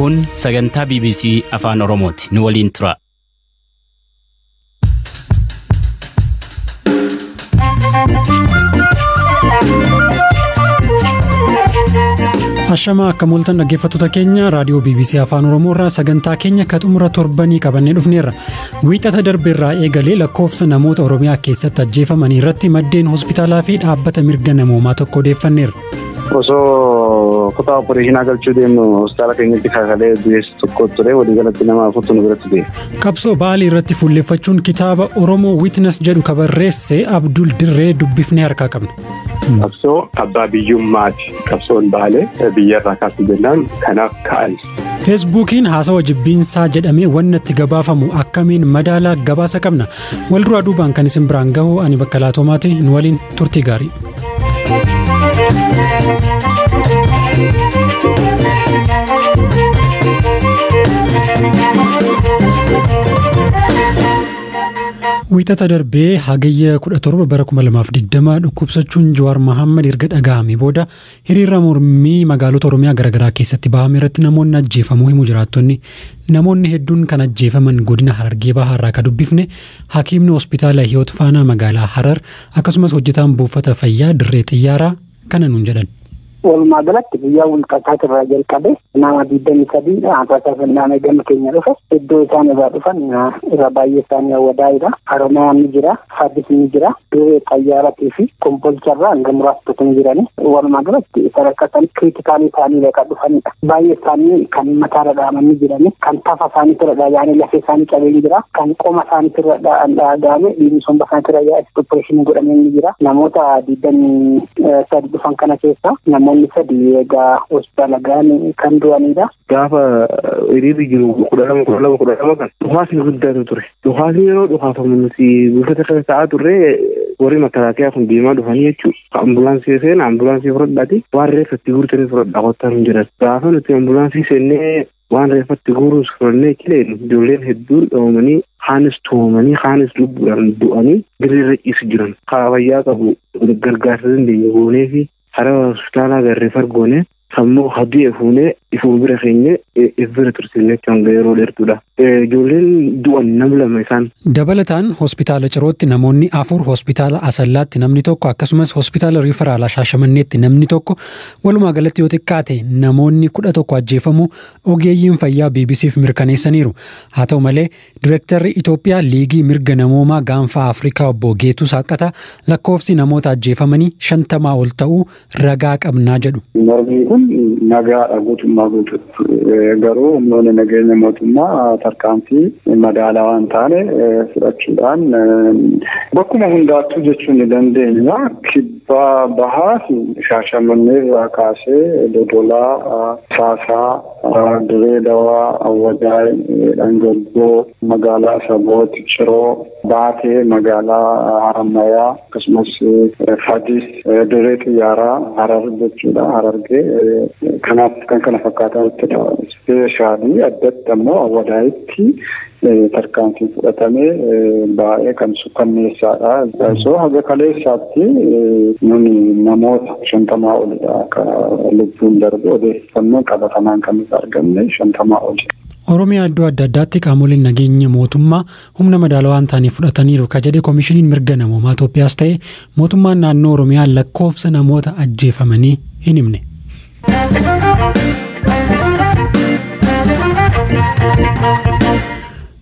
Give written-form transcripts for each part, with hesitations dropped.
Kun sagantaa BBC Afaan Oromooti. Nu waliin tura. Ashamaa akka mooltan dhaggeeffattoota keenya raadiyoo BBC Afaan Oromoo irraa sagantaa keenya ka xumura torbanii qabannee dhufneerra. Wiixata darbeerraa eegalee lakkoofsa namoota Oromiyaa keessatti ajjeefamanii irratti maddeen hospitaalaa fi dhaabbata mirga namoomaa tokko odeeffanneerra. Osoo kutaa opereeshinaa galchuu deemnu hospitaala keenyatti kaakalee du'eessu tokko ture, waliigalatti nama afurtu nu biratti du'e. Qabsoo Baalii irratti fuulleffachuun kitaaba Oromoo Witness jedhu kabarreesse Abdul Dirree dubbifnee harkaa qabna. Qabsoo abbaa biyyummaati. Qabsoon Baalee biyyarraa kaasuu jennaan kanaaf ka'an. Feesbuukiin haasawa jibbiinsaa jedhamee wanna itti gabaafamu akkamiin madaalaa gabaasa qabna. Wal duraa duubaan kan isin biraan gahu ani Baqqalaa Toomaati, nu waliin turtii gaarii. Wiixata darbee Hagayya 17 bara 2020 dhukkubsachuun Jawaar Mohaammed erga dhaga'ame booda hiriira mormii magaalota Oromiyaa garaagaraa keessatti bahame irratti namoonni ajjeefamuu himu jiraattonni. Namoonni hedduun kan ajjeefaman godina Harargee Bahaa irraa kan dubbifne hakiimni hospitaala Hiyoot Faanaa magaalaa Harar akkasumas hojjetaan buufata fayyaa dirree xiyyaaraa kana nuun jedhan. Walumaa galatti guyyaa wixataati irraa jalqabe nama 23 rasaasaan gama keenya dhufe. Iddoo isaan irraa dhufan irra baay'ee isaanii Awwadaayidha. Haromiyaan ni jira, Fadis ni jira, Dirree Xayyaaratii fi Kombolcharraa hanga muraasa ni jirani. Walumaa galatti sadarkaa isaanii criticalii ta'anii kan dhufanidha. Baay'ee isaanii kan mataarra dhahamanii jirani, kan tafa isaanii irra dhahanii lafee isaanii cabee ni jira, kan qoma isaanii irra dhahame dhiigni somba isaanii irra yaa'e opereeshinii godhamee ni jira. Namoota 23 dhufan kana keessa namoonni sadi egaa hospitaala ga'anii kan du'anidha. Gaafa hiriirri jiru 12 12 12 kan dhukaasni guddaatu ture. Dhukaasni yeroo dhukaafamu nuti buufata kana taa'aa turre, warri makalaakiyaa kun deemaa dhufanii jechuudha. Ambulaansii seena, ambulaansii fudhadhaati waan reeffatti guurtanii fudhadhaa kottaa hin jiran. Gaafa nuti ambulaansii seennee waan reeffatti guuruus fudhannee kileen ijoolleen hedduun dhoomanii, kaanis tuumanii, kaanis lubbuudhaan du'anii dirreerra ciisu jiran. Fayyaa qabu gargaarsa dandeenye goonee fi hara hospitaalaa garree fargoone sammuu haddii fuunee ifuu bira keenye if bira tursiifne hanga yeroo dheertuudha. Ijoolleen du'an nam lama isaan. Dabalataan hospitaala Cirootti namoonni afur, hospitaala Asallaatti namni tokko, akkasumas hospitaala Riifaraalaa Shaashamanneetti namni tokko, walumaa galatti yoo xiqqaate namoonni 11 ajjeefamuu ogeeyyiin fayyaa BBCf mirkaneessaniiru. Haa ta'u malee Direektarri Itoophiyaa Liigii Mirga Namoomaa Gaanfa Afrikaa obbo Geetuu Saaqataa lakkoofsi namoota ajjeefamanii 50 ol ta'uu ragaa qabnaa jedhu. Mormiin kun nagaadha guutummaa guututti. Garuu humnoonni nageenya mootummaa tarkaanfii madaalawaa hin taane fudhachuudhaan bakkuma hundaattuu jechuun ni dandeenya. Kibbaa bahaa fi Shaashamannee irraa kaasee Dodolaa, Saasaa, Dirree Dawaa, Awwadaay, Dhangaggoo, magaalaa Saboot, Ciroo, Baatee, magaalaa Harammayaa, akkasumas Fadis, dirree xiyyaaraa Harar jechuudha. Harargee kanaaf kan kana fakkaatanittidha. Ispeeshaalii addatti ammoo Awwadaayitti tarkaanfiin fudhatamee baay'ee kan sukkanneessaadha. So haga kaleessaatti nuni namoota 50 olidha akka lubbuun darbe odeeffannoo qabatamaan kan nuti arganne 50 oli. Oromiyaa iddoo adda addaatti qaamoleen nageenya mootummaa humna madaalawaa hin taane fudhataniiru ka jedhe Koomishiniin Mirga Namoomaa Itoophiyaas ta'e mootummaan naannoo Oromiyaa lakkoofsa namoota ajjeefamanii hin himne.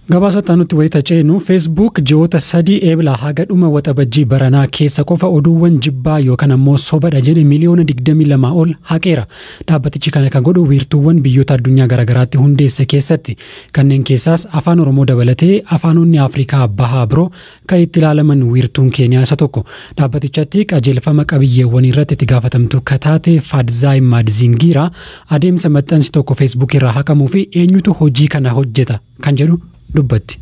Gabaasa nutti wayita ceenu Feesbuuk ji'oota 3 Eebila haga dhuma Waxabajjii baranaa keessa qofa oduuwwan jibbaa yookaan ammoo sobadha jedhe miliyoona 22 ol haqeera. Dhaabbatichi kana kan godhu wiirtuuwwan biyyoota addunyaa garaagaraatti hundeesse keessatti. Kanneen keessaas Afaan Oromoo dabalatee afaanonni Afrikaa bahaa biroo kan itti ilaalaman wiirtuun Keeniyaa isa tokko. Dhaabbatichatti qajeelfama qabiyyeewwan irratti itti gaafatamtu kataate Fadzaay Maadzingiraa adeemsa maxxansi tokko Feesbuuk irraa haqamuu fi eenyutu hojii kana hojjeta kan jedhu dubbatti.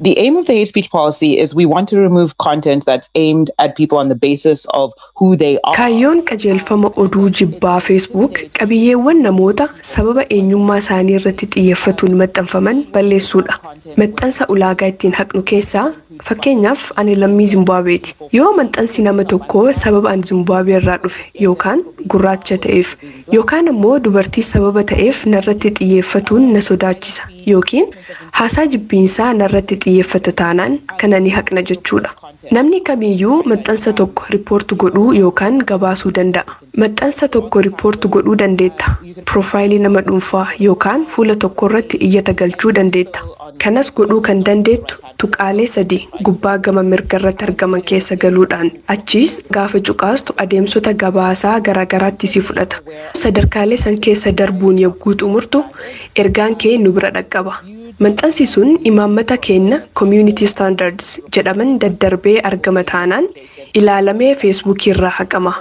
The aim of the hate speech policy is we want to remove content that's aimed at people on the basis of who they are. Kaayyoon qajeelfama oduu jibbaa Facebook qabiyyeewwan namoota sababa eenyummaa isaanii irratti xiyyeeffatuun maxxanfaman balleessuudha. Maxxansa ulaagaa ittiin haqnu keessaa, fakkeenyaaf, ani lammii Zimbaabeeti. Yoo maxxansi nama tokkoo sababa ani Zimbaabwee irraa dhufe yookaan gurraacha ta'eef yookaan ammoo dubartii sababa ta'eef narratti xiyyeeffatuun na sodaachisa yookiin haasaa jibbiinsaa narratti xiyyeeffata taanaan, kana ni haqna jechuudha. Namni kamiyyuu maxxansa tokko report godhuu yookaan gabaasuu danda'a. Maxxansa tokko report godhuu dandeetta. Piroofaayilii nama dhuunfaa yookaan fuula tokko irratti iyyata galchuu dandeetta. Kanas godhuu kan dandeettu tuqaalee sadii gubbaa gama mirga irratti argaman keessa galuudhaan, achiis gaafa cuqaastu adeemsota gabaasaa garaagaraatti si fudhata. Sadarkaalee san keessa darbuun yogguu xumurtu ergaan kee nu bira dhaqqaba. Maxxansi sun imaammata keenya community standards jedhaman daddarbee argama taanaan ilaalamee Feesbuukii irraa haqama.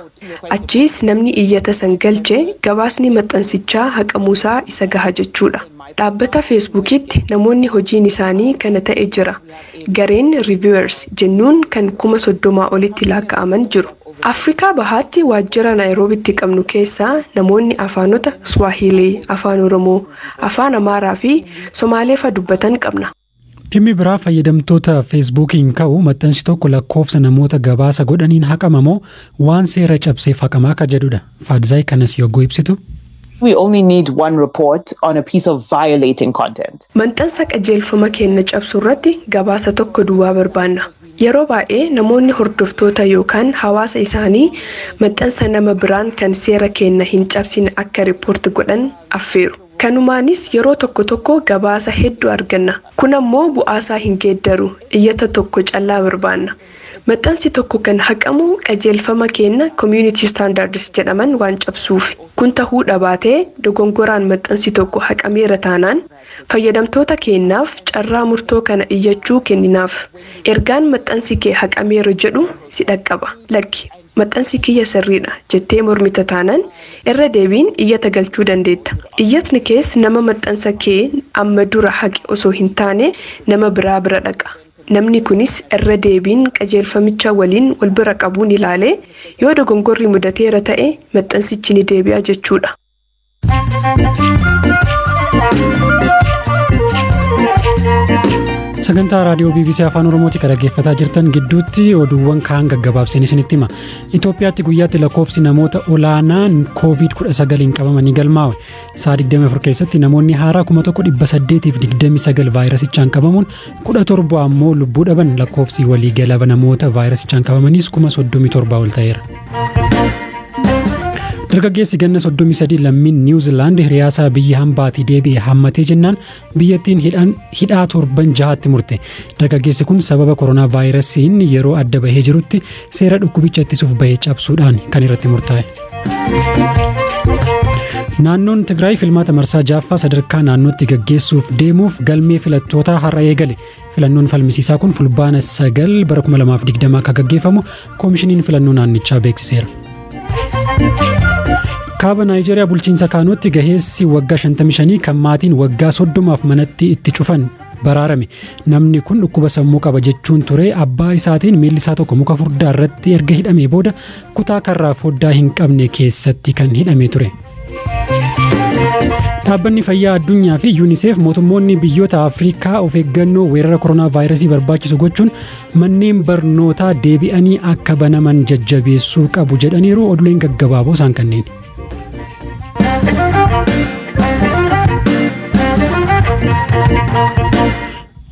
Achiis namni iyyata san galche gabaasni maxxansichaa haqamuusaa isa gaha jechuudha. Dhaabbata Feesbuukiitti namoonni hojiin isaanii kana ta'e jira. Gareen reviewers jennuun kan 30,000 olitti lakkaa'aman jiru. Afrikaa Bahaatti waajjira Naayiroobitti qabnu keessaa namoonni afaanota Swahilii, Afaan Oromoo, Afaan Amaaraa fi Somaalee fa dubbatan qabna. Dhimmi biraa fayyadamtoota Feesbuukiin ka'u, maxxansi tokko lakkoofsa namoota gabaasa godhaniin haqama moo waan seera cabseef haqamaa akka jedhudha. Faadzaay kanas yogguu ibsitu. We only need one report on a piece of violating content. Maxxansa qajeelfama keenya cabsu irratti gabaasa tokko duwwaa barbaanna. Yeroo baay'ee namoonni hordoftoota yookaan hawaasa isaanii maxxansa nama biraan kan seera keenya hin cabsine akka report godhan affeeru. Kanumaanis yeroo tokko tokko gabaasa hedduu arganna. Kun ammoo bu'aasaa hin geeddaru. Iyyata tokko callaa barbaanna. Maxxansi tokko kan haqamu qajeelfama keenya community standards jedhaman waan cabsuuf. Kun tahuu dhabaatee dogongoraan maxxansi tokko haqameera taanaan, fayyadamtoota keenyaaf carraa murtoo kana iyyachuu kenninaaf. Ergaan maxxansi kee haqameera jedhu si dhaqqaba. Lakki, maxxansi kiyya sirriidha jettee mormita taanaan, irra deebiin iyyata galchuu dandeetta. Iyyatni kees nama maxxansa kee amma dura haqe osoo hin taane nama biraa bira dhaqa. Namni kunis irra deebiin qajeelfamicha waliin wal bira qabuun ilaalee yoo dogongorri mudateera ta'e maxxansichi ni deebi'a jechuudha. Sagantaa raadiyoo BBC Afaan Oromooti kan dhaggeeffataa jirtan. Gidduutti oduuwwan kaan gaggabaabseen isinitti hima. Itoophiyaatti guyyaatti lakkoofsi namoota olaanaan COVID-19 qabamanii galmaa'e. Sa'a 24 keessatti namoonni haaraa 1829 vaayirasichaan qabamuun 17 ammoo lubbuu dhaban. Lakkoofsi waliigala namoota vaayirasichaan qabamaniis 37,000 ol ta'eera. Dargaggeessi ganna 33 lammiin Niwuziilaand hiriyaasaa biyya hambaatii deebi'e hammatee jennaan biyyattiin hidhaa torban 6tti murte. Dargaggeessi kun sababa koronaa vaayirasiin yeroo adda bahee jirutti seera dhukkubicha ittisuuf bahee cabsuudhaan kan irratti murtaa'e. Naannoon Tigraay filmaata marsaa jaaffaa sadarkaa naannootti gaggeessuuf deemuuf galmee filattootaa har'a eegale. Filannoon falmisiisaa kun Fulbaana 9 bara 2020 akka gaggeeffamu koomishiniin filannoo naannichaa beeksiseera. Kaaba Naayijeeriyaa bulchiinsa Kaanootti gaheessi waggaa 55 kan maatiin waggaa 30f manatti itti cufan baraarame. Namni kun dhukkuba sammuu qaba jechuun ture abbaa isaatiin miilli isaa tokko muka furdaa irratti erga hidhamee booda kutaa karraa foddaa hin qabne keessatti kan hidhamee ture. Dhaabbanni Fayyaa Addunyaa fi UNICEF mootummoonni biyyoota Afrikaa of eeggannoo weerara koronaa vaayirasii barbaachisu gochuun manneen barnootaa deebi'anii akka banaman jajjabeessuu qabu jedhaniiru. Oduuleen gaggabaaboo isaan kanneen.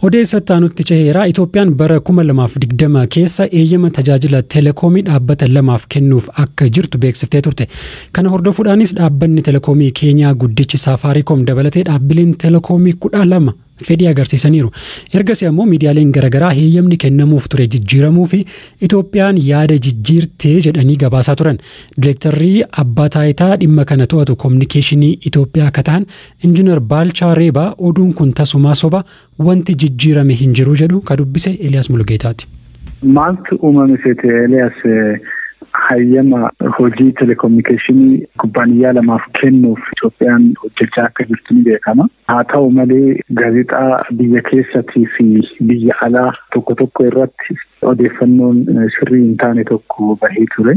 Odeessatti aanutti ceheera. Itoophiyaan bara 2020 keessa eeyyama tajaajila teleekoomii dhaabbata lamaaf kennuuf akka jirtu beeksiftee turte. Kana hordofuudhaanis dhaabbanni teleekoomii Keenyaa guddichi Saafaariikoom dabalatee dhaabbileen teleekoomii 12 fedhii agarsiisaniiru. Ergasii ammoo miidiyaaleen garaagaraa heeyyamni kennamuuf ture jijjiiramuu fi Itoophiyaan yaada jijjiirtee jedhanii gabaasaa turan. Direektarri abbaa taayitaa dhimma kana to'atu koominikeeshinii Itoophiyaa akka ta'an Injiinar Baalchaa Reebaa oduun kun tasumaa soba, wanti jijjiirame hin jiru jedhu. Ka dubbise Eliyaas Mulugeetaati. Maaltu uumame seete, Eliyaas? Hayyama hojii telekominikeeshinii kubbaaniyyaa lamaaf kennuuf Itoophiyaan hojjechaa akka jirtu ni beekama. Haa ta'u malee, gaazexaa biyya keessatii fi biyya alaa tokko tokko irratti odeeffannoon sirrii hin taane tokko bahee ture.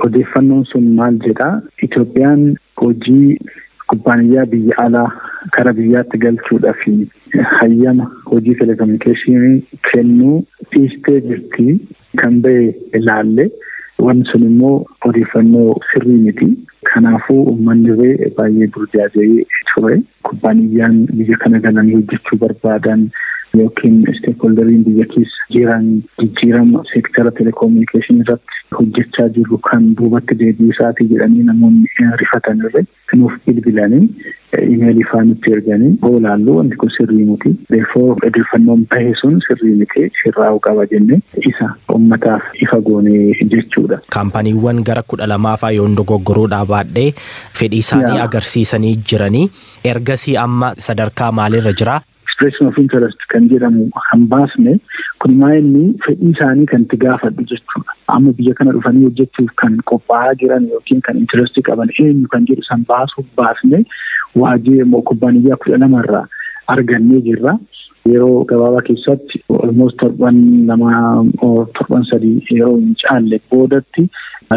Odeeffannoon sun maal jedhaa? Itoophiyaan hojii kubbaaniyyaa biyya alaa kara biyyaatti galchuudhaaf hayyama hojii telekominikeeshinii kennuu dhiistee jirti kan bahe ilaalle. Wanti sun immoo odeeffannoo sirrii miti. Kanaafuu uummanni baay'ee burjaaja'ee ture. Kubbaaniyyaan biyya kana galanii hojjechuu barbaadan yookiin stakeholderiin biyya keessa jiran jijjiirama seektara telekominikeeshinii irratti hojjechaa jiru kan duubatti deebi'uu isaatii jedhanii namoonni rifatan irra nuuf bilbilanii, imeelii faa nutti erganii, hoo laallu wanti kun sirrii miti. Therefore, odeeffannoon bahe sun sirrii miti, sirraa'uu qaba jennee isa uummataaf ifa goonee jechuudha. Kaampaniiwwan gara 12 faa, yoon dogoggoruudhaa baadhee, fedhii isaanii agarsiisanii jiranii. Ergasii amma sadarkaa maalirra jira? Expression of interest kan jedhamu kan baasne kun maa inni fedhii isaanii kan itti gaafadhu jechuudha. Amma biyya kana dhufanii hojjechuuf kan qophaa'aa jiran yookiin kan interestii qaban eenyu kan jedhu san baasuuf baasne. Waajjira immoo kubbaaniyyaa 12 irraa argannee jirra. Yeroo gabaabaa keessatti, almost torban 2, torban 3 yeroo hin caalle boodatti,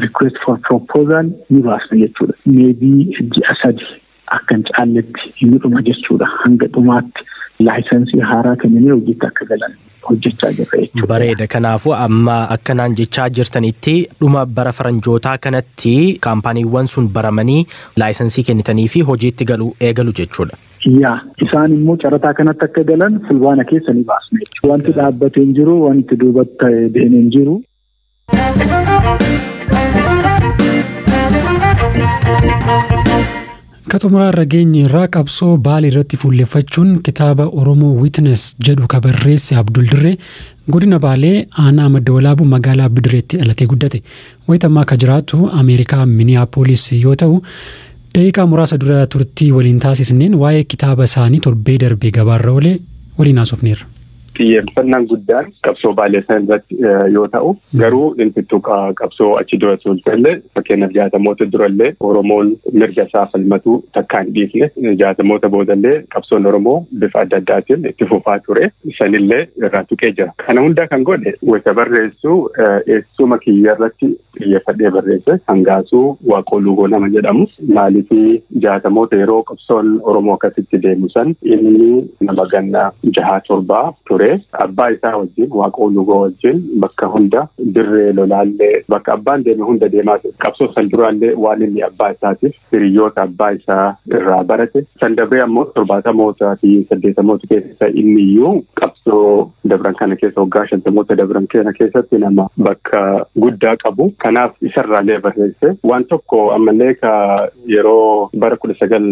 request for proposal ni baasna jechuudha. Maybe ji'a 3 akka hin caalletti ni dhuma jechuudha. Hanga dhumaatti laayisensii haaraa kennanii hojiitti akka galan hojjechaa jirra jechuudha. Bareeda. Kanaafuu amma akkanaan jechaa jirtanitti dhuma bara faranjootaa kanatti kaampaaniiwwan sun baramanii laayisensii kennitanii fi hojiitti galu eegalu jechuudha. Yaa, isaan immoo carataa kanatti akka galan fulbaana keessa ni baasna jechuudha. Wanti dhaabbatee hin jiru, wanti duubatti deemee hin jiru. Ka xumuraa irra geenye irraa, qabsoo Baalee irratti fuulleffachuun kitaaba Oromoo Witness jedhu ka barreesse Abdul Dirree godina Baalee, aanaa Madda Walaabuu, magaalaa Bidireetti dhalatee guddate. Wayita ammaa ka jiraatu Ameerikaa Miniyaapolis yoo ta'u, daqiiqaa muraasa dura turtii waliin taasisneen waa'ee kitaaba isaanii torbee darbee gabaarra oolee waliin haasofneerra. Xiyyeeffannaan guddaan qabsoo Baalee sana irratti yoo ta'u, garuu inni tuqaa qabsoo achi dura turtellee, fakkeenyaaf 60moota durallee Oromoon mirga isaa falmatuu takkaan dhiifne. 60moota boodallee qabsoon Oromoo bifa adda addaatiin itti fufaa ture, sanillee irraa tuqee jira. Kana hundaa kan godhe, wayita barreessu eessuma kiyya irratti xiyyeeffadhee barreesse, Hangaasuu Waaqoo Luugoo nama jedhamu. Maaliif, 60moota yeroo qabsoon Oromoo akkasitti deemu san inni nama ganna jahaa torbaa ture. Abbaa isaa wajjin, Waaqoo Luugoo wajjin, bakka hunda dirree lolaallee bakka abbaan deeme hunda deemaa ture. Qabsoo san duraallee waan inni abbaa isaatiif hiriyoota abbaa isaa irraa barate. San dabree ammoo 70mootaa fi 80moota keessa inni iyyuu qabsoo dabran kana keessa, waggaa 50moota dabran kana keessatti nama bakka guddaa qabu. Kanaaf isarraallee barreesse. Waan tokko ammallee ka yeroo bara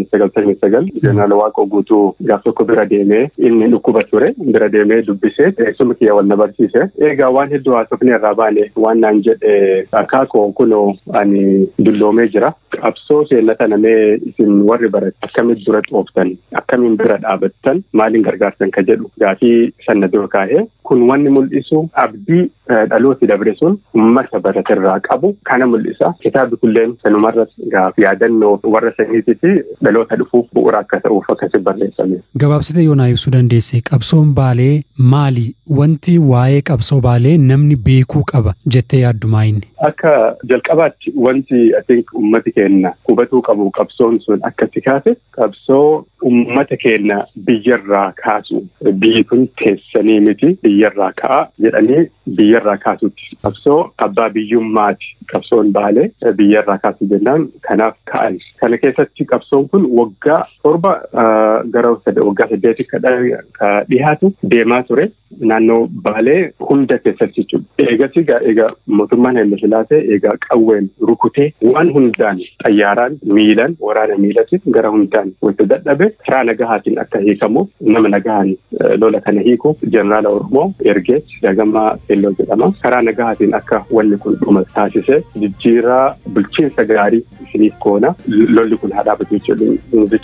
1999 Jeneraal Waaqoo Guutuu gaaf tokko bira deemee, inni dhukkuba ture, bira deemee dubbisee eessuma kiyya wal na barsiise. Egaa waan hedduu haasofne irraa baane. Waan naan jedhe, "Akaakoo, kunoo ani dulloomee jira. Qabsoo seennata namee isin warri barate akkamitti dura xooftan, akkamiin bira dhaabattan, maaliin gargaartan?" ka jedhu gaafii sanna dura kaa'ee. Kun wanni mul'isu abdii dhalooti dabre sun uummata baraterraa qabu kana mul'isa. Kitaabni kulleen sanumarra gaaf yaadannoo warra saniitii fi dhaloota dhufuuf bu'uura akka ta'uuf akkasi barreeffame. Gabaabsitee yoo naa ibsuu dandeesse, qabsoon Baalee maali? Wanti waa'ee qabsoo Baalee namni beekuu qaba jettee yaaddu maayinni? Akka jalqabaatti wanti I think uummati keenya hubatuu qabu, qabsoon sun akkasi kaase qabsoo uummata keenya biyyarraa kaasu, biyyi kun teessanii miti, biyyarraa ka'a jedhanii biyyarraa kaasutti, qabsoo abbaa biyyummaati. Qabsoon Baalee biyyarraa kaasu jennaan kanaaf ka'an. Kana keessatti qabsoon kun waggaa 7 gara waggaa 8 ka dhihaatu deemaa ture naannoo Baalee hunda keessatti jechuudha. Eegas egaa mootummaan Haile Sillaasee egaa qawween rukutee, waan hundaan, xayyaaraan, miilan, waraana miilatiin gara hundaan wanta dadhabe, karaa nagahaatiin akka hiikamuuf nama nagahaan lola kana hiikuuf jeneraala Oromoo ergee, Daagamaa Keelloo jedhama. Karaa nagahaatiin akka wanni kun dhuma taasise, jijjiiraa bulchiinsa gaarii isiniif goona, lolli kun haa dhaabatu jechuu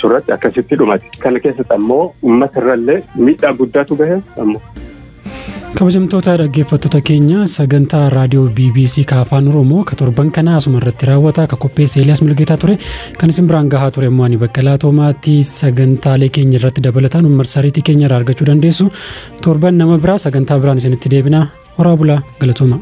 irratti akkasitti dhumate. Kana keessatti ammoo uummata irrallee miidhaa guddaatu gahe ammoo. Kabajamtoota dhaggeeffattoota keenya, sagantaa raadiyoo BBC ka Afaan Oromoo ka torban kanaa asuma irratti raawwata. Ka qopheesse Eeliyaas Mulgeetaa ture. Kan isin biraan gahaa ture immoo ani Baqqalaa Toomaatti. Sagantaalee keenya irratti dabalataan marsariitii keenya irraa argachuu dandeessu. Torban nama biraa sagantaa biraan isinitti deebina. Horaa bulaa, galatooma.